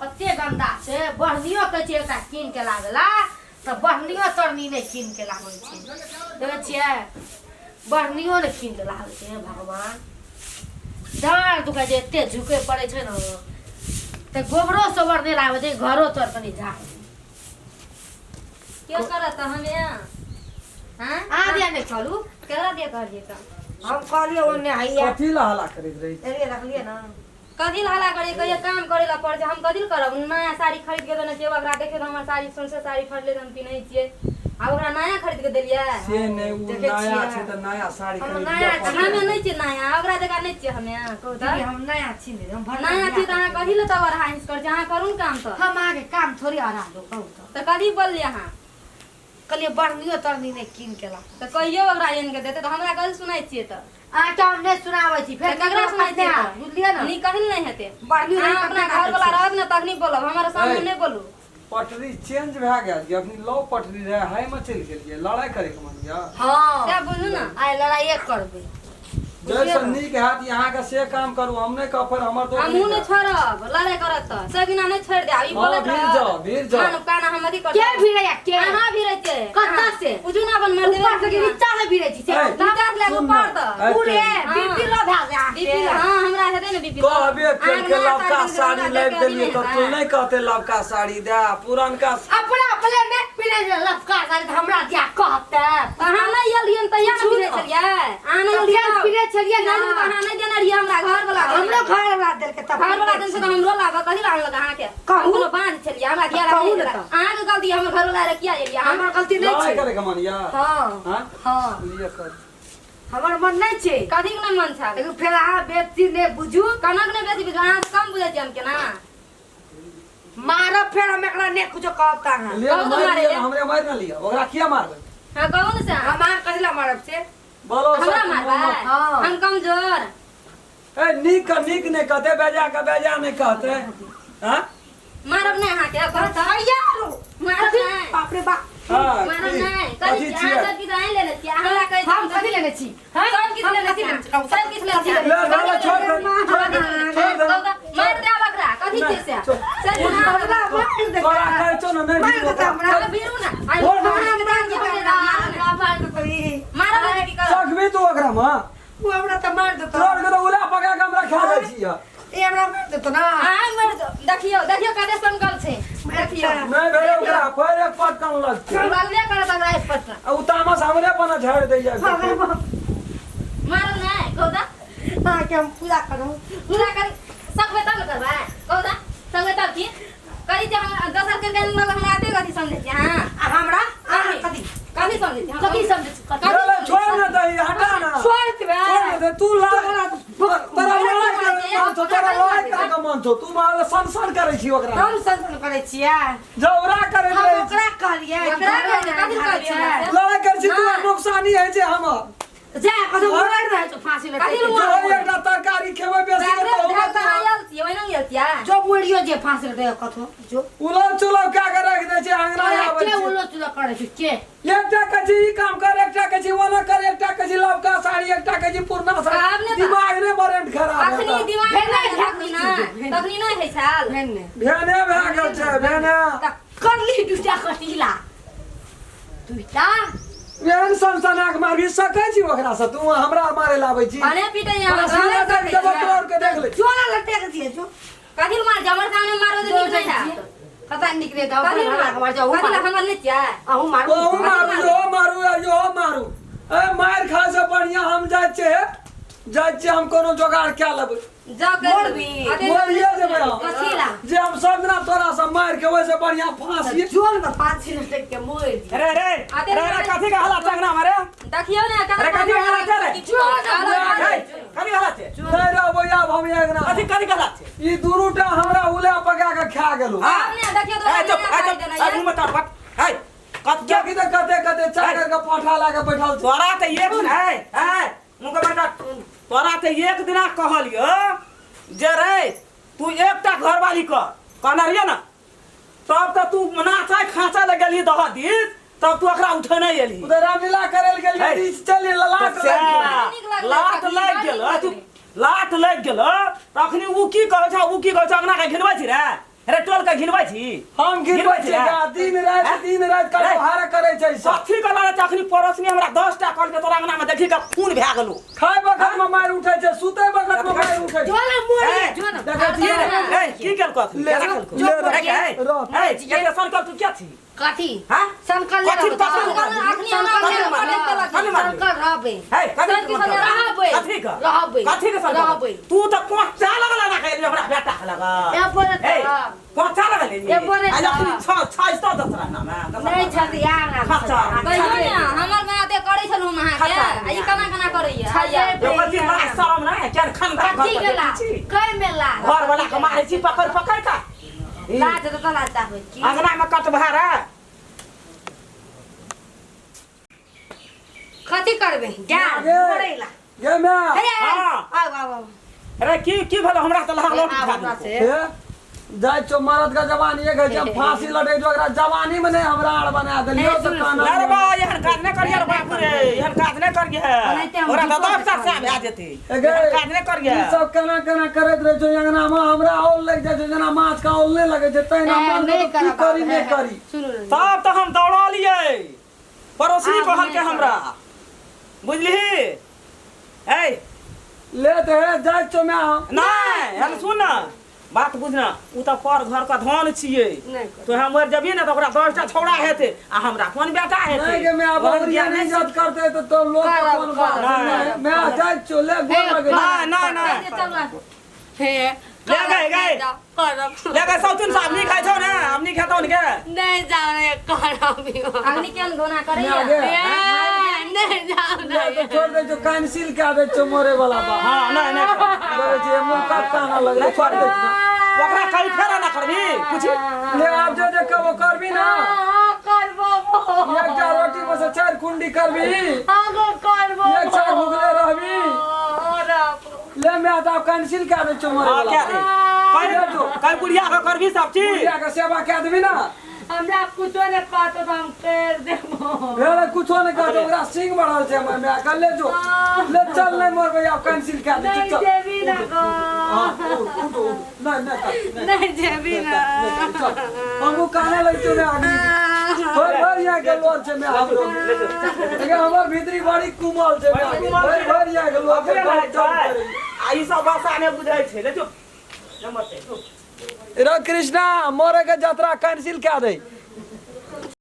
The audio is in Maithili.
ओते गन्दा छै बढ़नियो कहै छै एकटा कीन के लाबेला तऽ बढ़नियो तरनी नहि कीन के लाबै छै देखै छियै बढ़नियो नहि कीन के लाबै छै हे भगवान डाँड़ दुखाइ छै एते झुकै पड़ै छै ने तऽ गोबरो सोबर नहि लाबै छै घरो तर कनि झाड़ के करत हमे हाँ अहाँ दिया नहि कहलू केकरा दिया कहलियै तऽ हम कहलियै ओन्ने हैया कथी ला हल्ला करैत रहै छी? एलियै रखलियै ने कथी लए हल्ला करियै कहियो काम करै लए पड़ै छै हम कथी लए करब नया साड़ी खरीद के देने छियै ओकरा देखियौ तऽ हमर साड़ी सौंसे साड़ी फटलै तऽ हम पिन्है छियै आ ओकरा नया खरीद के देलियै से नहि ओ देखै नया छियै। छै तऽ नया साड़ी हम खरीद नया लिअ छी। हमे नहि छियै नया ओकरा जकाँ नहि छियै हमे कहू तऽ दीदी हम नया छी ने हम भरना नया छी तऽ अहाँ कथी लए तब अरहा हिंस करै छी अहाँ करू ने काम तऽ हम अहाँके काम थोड़ी अड़ा दू कहू तऽ तऽ कथी बोललियै अहाँ कहलियै बढ़नियो तरनी नहि कीन के ला तऽ कहियो ओकरा आनि के देतै तऽ हमरा कथी सुनाइ छियै तऽ अहाँके हम नहि सुनाबै छी फेर तऽ ककरा सुनाइ छियै तऽ? बुझलियै ने नीक कथी लए नहि हेतै बढ़नियो अहाँ नहि अपना घरवला रहत ने तखनी बोलब हमरा सामने ऐ। नहि बोलू पटरी चेंज भए गेल ये अखनी लव पटरी रहे हाई में चलि गेलियै लड़ाई करे के मन यऽ हँ सएह बुझू ने आइ लड़ाइए करबै जैसे नीक हैत अहाँके से काम करू हम नहि कहब फेर हमर दोस्त हमहूँ नहि छोड़ब लड़ाइ करत तऽ से बिना नहि छोड़ि देब ई हँ, बोलैत भीड़ रहत जाउ, भीड़ जाउ। कान कान हम अथी के करब भिड़ैया के अहाँ भिड़ै छियै कतऽ से? बुझू ने अपन मर्द ऊपर से कि नीचा से भिड़ै छी से ऐ, नीचा से लए कऽ सुन ऊपर ने, तक ऐ, पूरे हँ। बीपी लो भए जाय बीपी हाँ हमरा हेतै ने बीपी कहबे केल के लवका साड़ी लाबि देलियै तऽ तू नहि कहते लवका साड़ी दे पुरनका अपना अपने नहि पिन्है छै लफका साड़ी तऽ हमरा दिया कहते अहाँ नहि एलियै तहिया ने पूछू पिन्है ने। छलियै अहाँ नहि तऽ एलियै फेर पिन्है छलियै ने। तऽ अहाँ नहि देने रहियै हमरा घर वाला हमरो घर वाला देलकै तब घर वाला देने छै तऽ हमरो लाबऽ कथी ला आनलक अहाँके कहू। हम कोनो बाँझ छलियै हमरा दिया कहू ने तऽ। अहाँके गलती हमर घर वाला रे किया एलियै अहाँ हमर गलती नहि लड़ाई छै करे के मन यऽ हँ हाँ हँ लिअ कर हमर मन नहि छै कथी के नहि मन छल लेकिन फेर अहाँ बेसी नहि बुझू कनक नहि बेसी बुझू अहाँ कम बुझै छियै हम केना मारब फेर हम एकरा नहि कुछो कहब तऽ अहाँ लिअ कहू तऽ मारि मारै लिअ ले। हमरे मारि ने लिअ ओकरा किया मारबै हाँ कहू ने से हम अहाँ कथी लए मारब से बोलो हमरा सब मारबै हाँ। हम कमजोर ए नीक के नीक नहि कहते बेजा के बेजा नहि कहते हाँ मारब नहि अहाँके कहत यारो मारब नहि बाप रे बाप हाँ मारब की? नहि कथी कथी छियै छियै अहाँ सब किछु आनि लेने छियै हमरा कहै हम कथी लेने छी सब किछु लेने छियै सब किछु लेने छियै ले ले ले छोड़ दे छोड़ दे छोड़ दे मार दे बकरा कथी नहि, छियै से छोड़। से हमरा मारि देतै। तोरा कहै छौ ने नहि मारि भिड़ू देतै ओकरा। हमरा। भिड़ू ने आइ छोड़ दे। अहाँके दान के हमरा मारि देतै। मारब नहि की करब सकबी तू ओकरा मे ओ हमरा तऽ मारि देतौ तोड़ के तऽ उला पका के हमरा खा जाइ छियै ए हमरा मारि देतौ ना अहाँ मर जाओ देखियौ देखियौ कते संकल्प छै देखियौ नहि भेलै ओकरा फेर एक पटकन लगतै लगबे करत हमरा एक पटना आ उ तामस हमरे पर झाड़ि दैया मारब नहि कहू तऽ अहाँके हम पूरा करू पूरा कर सकबै तब ने करबै कहू तऽ सकबै तब की करी जे हम दोसर के लोग हमरा एते कथी समझै छियै अहाँ आ हमरा अहाँ कथी कथी समझै छियै कथी समझै छी कथी ले ले छोड़ ने दही हटा ना छोड़ देबै छोड़ ने दे तू ला तोरा लड़ाई करे के मन छौ तोरा लड़ाई करे के मन छौ तू मारे सन सन करै छी ओकरा हम संसन करै छियै झगड़ा करै हम रहै छी ओकरा कहलियै कि ओकरा कहलियै, कथी कहलियै हमरा से? लड़ाई करै छी तू नुकसानी होइ छै हमर जा कतौ मरि रहै छौ फांसी लटकि कथी के। लए जो एकटा तरकारी खेबै बेसी के बाप तऽ रे, होबे तऽ अहाँ आयल छियै ओहिना गेल छियै जो मरियो जे फांसी लटकि कथो जो उलल चुलल कए के राखि दै छै अंगना आबै के छै उलो चुलो करै छै के एकटा कहै छै ई काम कर एकटा कहै छै ओना कर एकटा कहै छै लवका साड़ी एकटा कहै छै पुरना आब साड़ी ने तऽ- दिमाग ने बरेंट खराब अखनी हेतै। दिमाग भेल नहि नहि तखनी भेल। ना तखनी नहि होइ छल भेल ने भेने भए गेल छै भेने तऽ करली दूटा कटीला दूटा एहन सनसनाक मारबी सकै छी ओकरा से तू हमरा मारे लाबै छी भने पीटै हमरा फांसी लटक देबो तोड़ के देख ले जोरा लटक दिए जो कथी लए मार हमर सामने मारबै तऽ नीक नहि हैत कता निकले दाও कथी लए मार जाऊ कथी लए हमर नहि छियै अहू मारू ओहू मारू इहो मारू आ इहो मारू ए मारि खाय से बढ़िया हम जाइ छियै जाइ छियै हम कोनो जोगाड़ कए लेबै जाओ कर मरबी। मरिए जेबै हम। कथी ला जे हम सब दिना तोरा से मारि के ओहिसे बढ़िया फांसी जोर में फांसी लटक के मोर दी अरे अरे अरे अरे कथी के हल्ला चंगना मारे देखियौ ने अरे कथी के हल्ला छै रे ए, कथी के हल्ला छै नहि रहबै आब हम अंगना कथी कथी के हल्ला छै ई दुनू टा हमरा उले पका के खा गेलो हाँ। ने देखियौ तो ए चुप ए चुप ए मुंह में तार पट ए कत के देखी तऽ कते कते चाकर के पाठा लए के बैठल छै तोरा तऽ एक दिन ए ए मुंह के बंद कर तोरा तऽ एक दिना कहलियो जे रे तू एकटा घरवाली कर कहने रहियै ने तब तऽ तू नाचा खाचा लए गेलही दह दिस तब तू ओकरा उठेने एलही उधर रामलीला करे लए गेलियै हे। ई चलि लाट तऽ लागि गेलै। नीक लागलै, लात तखनी लागि बड़ गेल नीक तू लागलै। लात लागि गेल तखनी उ की कहै छौ उ की कहै छौ अंगना के घिनबै छी रे रे टोल के घिनबै छी हम गिरबै छियै गा, दिन राति दिन राति कटोहार करै छै ई सब। कथी के लड़ै छै अखनी पड़ोसनी हमरा 10 टा कहलकै तोरा अंगना में देखी के खून भए गेलो खाय बखत में मारि उठै छै सुतै बखत में मारि उठै छै जो ना मोरी ए, जो ना देखै छियै ए, ए, की केलको अखनी ले, केना केलको ले, ए, ए, रह। ए, एते सनकल तू क्या छी कथी हाँ? संकल कथी रहबै कथी अखनी हमरा संकल मारि रहबै। कथी मारली? संकल रहबै हे कथी सर की सर रहबै कथी का रहबै कथी के सनकल रहबै तू तऽ कोचा लगल ना खेली हमरा बेटा के लगा ए बोले ए तऽ कोचा लगल ए बोले आज तऽ। अखनी 6 6 तो दसरा ना में नहीं छथि यार खर्चा। कहियो ने हमर माय ते करै छलहुँ हम अहाँके आ ई केना केना करैया छजे ओकर की लाज शरम ना क्या खानदान घर कथी पर गेला देखै छी कै मेला घर वाला के मारै छी पकड़ पकड़ के लाज तऽ लाज होइ की अंगना में कटभारा कथी करबै जा गे। मरैला गे माय हे हाँ। आउ आउ आउ अरे की की भेलो हमरा तऽ लहर लौट आब उठा हमरा देलको। से हे जाइ छौ मरद के जवानी एक होइ छै हम फांसी लटै छौ ओकरा जवानी में नहि हमरा आर बना देलियौ ए, तऽ सुन, कानून अरे बा एहन काज नहि करियै रे बाप रे एहन काज नहि करियै ओनाहिते हम ओकरा तऽ झूठो 10 टा के सएह भए जेतै ए गे, एहन काज नहि करियै ई सब केना केना करैत रहै छौ अंगना में हमरा औल लागि जाइ छौ जेना माछ के औल नहि लगै छै तहिना ए, मन नहि की करब करी आब, नहि हे, हे, करी सुनू ने। तब तऽ हम दौड़लियै पड़ोसी आब कहलकै नहि हमरा बुझलिही ऐ ले तऽ हे जाइ छौ माय हम नहि हम सुन ने बात बुझ ने ओ तऽ पर घर के धन छियै नहि करब। तो हम मरि जबही ने तऽ ओकरा 10 टा छौड़ा हेतै आ हमरा कोन बेटा हेतै नहीं के मैं ओहन बहुरिया ज्ञान नहीं नहि इज्जत करते तो तो लोग के करब, कौन बात करब, नहीं मैं जाइ छौ ले गोर हे, लगे नहि नहि नहि चल हे ले गए, गए। करब ले गए सौतुन साहब नहीं खाइ छौ ने हम नहीं खेतौ ने के नहीं जाओ रे करब अग्नि केहन घोना करैया माय गे। ए, नहीं जाओ ले तो छोड़ दे छौ कैंसिल कए दे छौ मरे वाला बात हाँ नहीं नहीं बोले छी मुंह का काना लगे छोड़ दे छौ। ओकरा कही फेर ना करबी पूछी ले आब जे जे कबो करबी ना करबो एकटा रोटी में से चारि कुंडी करबी आगो करबो एक चार भुगले रहबी ले मैं तो आब कैंसिल कए दे छौ मरे हाँ वाला क्या रे कहीं कहीं बुढ़िया के करबी सब चीज बुढ़िया के सेवा कए देबी ना हमरा कुछो नहीं कहतो तो हम कर देबो भेले कुछो नहीं कहतो ओकरा सिंह बढ़ल छै हमर माय के ले जो ले चल नहीं मरबै आब कैंसिल कए दे नहीं छौ चल जेबी ना गो हाँ, उठ, उठ, उठ। नहीं नहीं कर, नहीं नहीं जेबी ना चल हमहूँ काने लगै छौ रे आदमी भरि भरि यहाँ के लोर छै माय हमरो देखिए हमर भीतरी बड़ी कोमल छै माय भरि भरि यहाँ के लोर छै अपने बड़ी रहै जम छै। करैए। आ ई सब भाषा नहि बुझै छै ले जो ले मरतै जो रे कृष्णा मरे के यात्रा कैंसिल कए दे